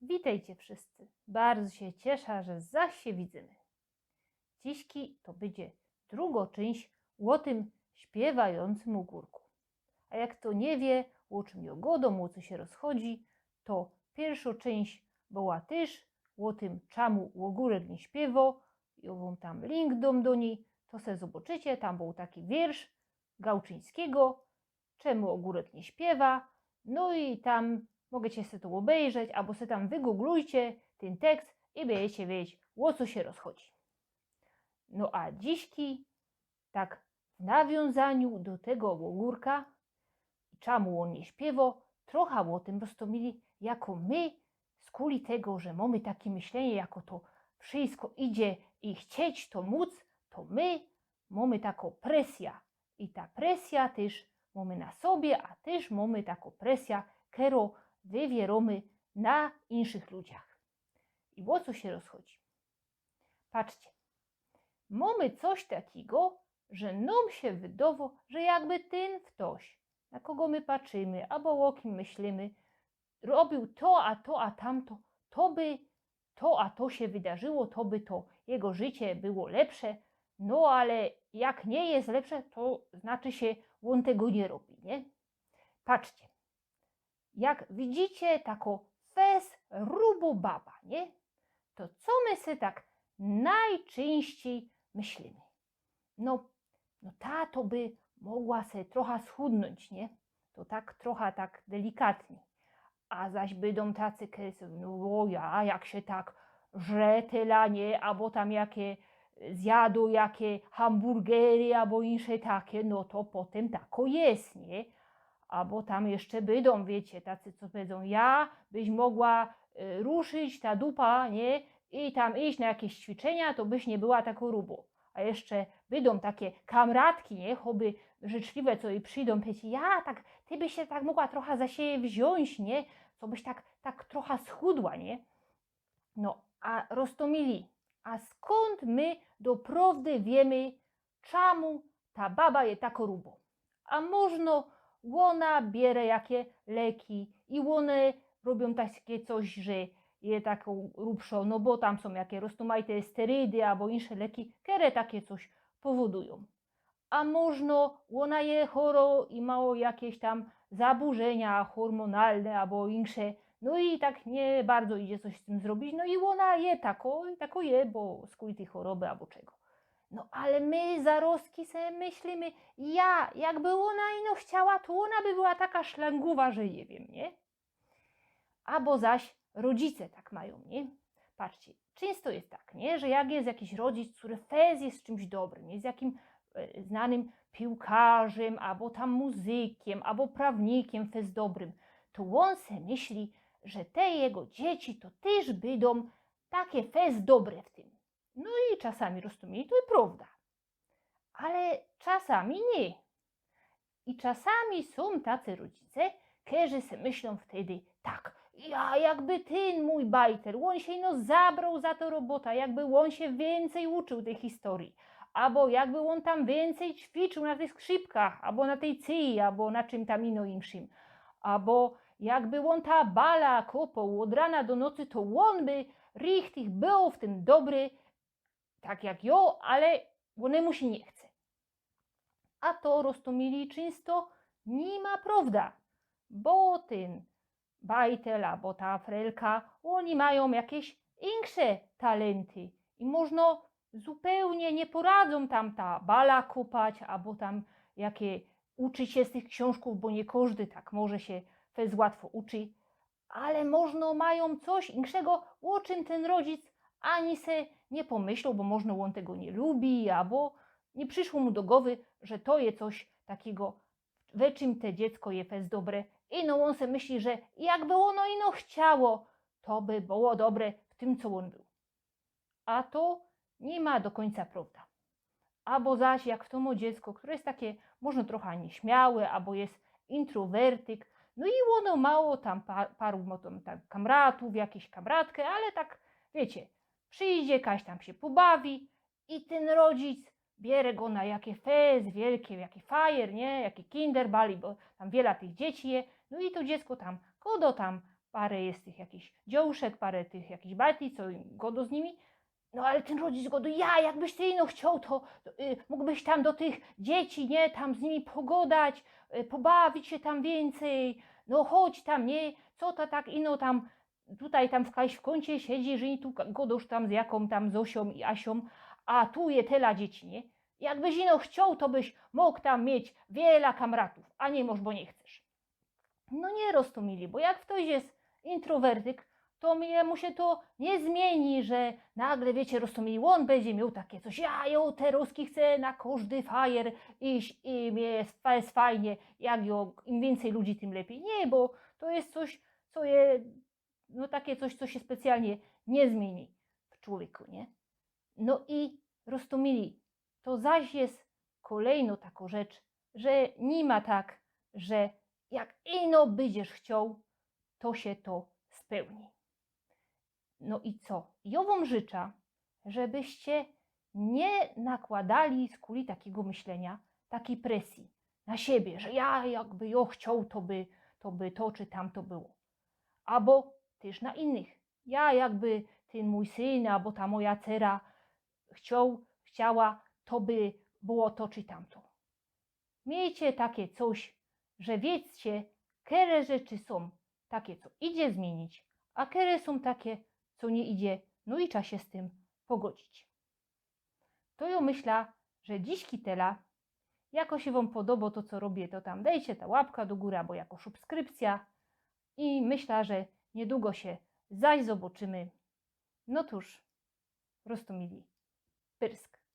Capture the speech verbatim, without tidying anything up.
Witejcie wszyscy. Bardzo sie ciesza, że zaś sie widzymy. Dzisiki to bydzie drugo czynść ô tym śpiywajōncym ôgōrku. A jak fto niy wiy, ô czym jŏ gŏdōm, ô co sie rozchodzi, to piyrszŏ czynść była tyż ô tym, czamu ôgōrek niy śpiywo. Jŏ wōm tam link dōm do nij, to se zobaczycie, tam bōł taki wiyrsz Gałczyńskigo, Czemu ôgōrek niy śpiywa. No i tam możycie se to ôbejrzeć, abo se tam wygooglyjcie tyn tekst i bydziecie wiedzieć, ô co sie rozchodzi. No a dzisiki, tak w nawiōnzaniu do tego ôgōrka, i czamu ôn niy śpiywo, trocha ô tym, prosto mili, jako my, skuli tego, że mōmy take myślynie, jako to wszysko idzie i chcieć to mōc, to my mōmy takõ presyjõ. I ta presyjŏ tyż mōmy na sobie, a tyż mōmy takõ presyjõ, kerõ wywiyrōmy na inkszych ludziach. I ô co sie rozchodzi? Patrzcie, mōmy coś takigo, że nōm sie wydowo, że jakby tyn ftoś, na kogo my patrzymy, abo ô kim myślymy, robiōł to, a to, a tamto, to by to, a to sie wydarzyło, to by to jego życie było lepsze. No ale jak niy je lepsze, to znaczy sie, ôn tego niy robi, niy? Patrzcie, jak widzicie takõ fest rubõ babã, niy? To co my se tak nojczynścij myślymy? No, no ta to by mogła se trocha schudnōńć, niy? To tak trocha tak delikatnie. A zaś bydōm tacy, kerŏ, no ô ja, jak sie tak żre tela, niy? Abo tam jake zjadōm, jake hamburgery, abo insze take, no to potym tako je, niy? Abo tam jeszcze bydōm, wiycie, tacy, co powiedzōm, ja byś mogła e, ruszyć ta dupa, niy? I tam iś na jakeś ćwiczynia, to byś niy była tako rubõ. A jeszcze bydōm take kamratki, niy? Choby życzliwe, co i przidōm, powiecie, ja tak, ty byś sie tak mogła trocha za siebie wziōńć, niy? Co byś tak, tak trocha schudła, niy? No, a roztōmili, a skōnd my doprowdy wiymy, czamu ta baba je tako rubõ? A możno ôna biere jake leki i ône robiōm take coś, że je tako rubszõ, no bo tam sōm jake roztōmajte sterydy abo insze leki, kere take coś powodujōm. A możno ôna je chorŏ i mŏ jakeś tam zaburzenia hormonalne abo insze, no i tak niy bardzo idzie coś z tym zrobić, no i ôna je tako, tako je, bo skuli tyj choroby abo czego. No ale my zarozki se myślymy, ja, jakby ôna ino chciała, to ôna by była taka szlangowa, że niy wiym, niy? Abo zaś rodzice tak majōm, niy? Patrzcie, czynsto je tak, niy? Że jak je jakiś rodzic, kery fest je czymś dobrym, je jakim e, znanym piłkarzym, abo tam muzykiym, abo prawnikiym fest dobrym, to ôn se myśli, że te jego dzieci to tyż bydōm take fest dobre w tym. No i czasami, roztōmili, to je prowda. Ale czasami niy. I czasami sōm tacy rodzice, kerzy se myślōm wtedy tak, ja, jakby tyn mōj bajtel, ôn sie ino zabroł za to robota, jakby ôn sie wiyncyj uczōł tyj historyje, abo jakby ôn tam wiyncyj ćwicziōł na tych skrzypkach, abo na tyj cyji, abo na czym tam ino inkszym, abo jakby ôn ta bala kopoł ôd rana do nocy, to ôn by richtig bōł w tym dobry, tak jak jŏ, ale ônymu sie niy chce. A to, roztōmili, czynsto niy ma prowda, bo tyn bajtel abo ta frelka, ôni majōm jakeś insze talynty i możno zupełnie niy poradzōm tam ta bala kopać, abo tam jake uczyć sie z tych ksiōnżkōw, bo niy kożdy tak może sie fest łatwo uczy. Ale możno majōm coś inkszego, ô czym tyn rodzic ani se niy pomyśloł, bo możno ôn tego niy lubi, abo niy prziszło mu do gowy, że to je coś takigo, we czym te dziecko je fest dobre. Ino ôn se myśli, że jakby ôno ino chciało, to by było dobre w tym, co ôn bōł. A to niy ma do kōńca prowda. Abo zaś jak fto mŏ dziecko, kere je take możno trocha niyśmiałe, abo je introwertyk, no i ôno mŏ tam pa-, paru mŏ tam, tam kamratōw, jakeś kamratke, ale tak, wiycie, przidzie, kaś tam sie pobawi i tyn rodzic biere go na jake fest wielkie, jaki fajer, niy? Jaki kinderbal, bo tam wiela tych dzieci je, no i to dziecko tam godŏ tam parę jest tych jakichś dziołszek, parę tych jakichś bajtli, co im godo z nimi. No ale tyn rodzic godo: „Ja, jakbyś ty ino chcioł, to, to y, mōgłbyś tam do tych dzieci, nie, tam z nimi pogodać, y, pobawić sie tam wiyncyj, no chodź tam, nie, co to tak ino tam, tutaj tam w, w kōncie siedzisz i tu godŏsz tam z jaką tam Zosiōm i Asiōm, a tu je tela dzieci, nie? Jakbyś ino chcioł, to byś mōg tam mieć wiela kamratōw, a niy mosz, bo niy chcesz”. No niy, roztōmili, bo jak ftoś je introwertyk, to mie, mu sie to niy zmiyni, że nagle, wiycie, roztōmili, ôn bydzie mioł takie coś: „Ja, jo, terŏzki chcę na kożdy fajer iś i mie je fa-, fajnie, jak jo, im wiyncyj ludzi, tym lepij”. Niy, bo to je coś, co je, no takie coś, co sie specjalnie niy zmiyni w człowieku, nie? No i, roztōmili, to zaś je kolejnŏ takŏ rzecz, że niy ma tak, że jak ino bydziesz chcioł, to sie to spełni. No i co? Jŏ wōm życzã, żebyście niy nakłŏdali skuli takigo myślynio takij presji na siebie, że ja jakby jŏ chcioł, to by, to by to czy tamto było. Abo tyż na innych. Ja jakby tyn mōj syn, abo ta moja cera chcioł, chciała, to by było to czy tamto. Miejcie takie coś, że wiedzcie, kere rzeczy sōm takie, co idzie zmiynić, a kere sōm takie, co niy idzie, no i trzeba sie z tym pogodzić. To jŏ myślã, że dziś tela. Jako sie wōm podobŏ to, co robiã, to tam dejcie ta łapka do gōry abo jako subskrypcjŏ. I myślã, że niydugo sie zaś zobaczymy. No cōż, roztōmili, pyrsk.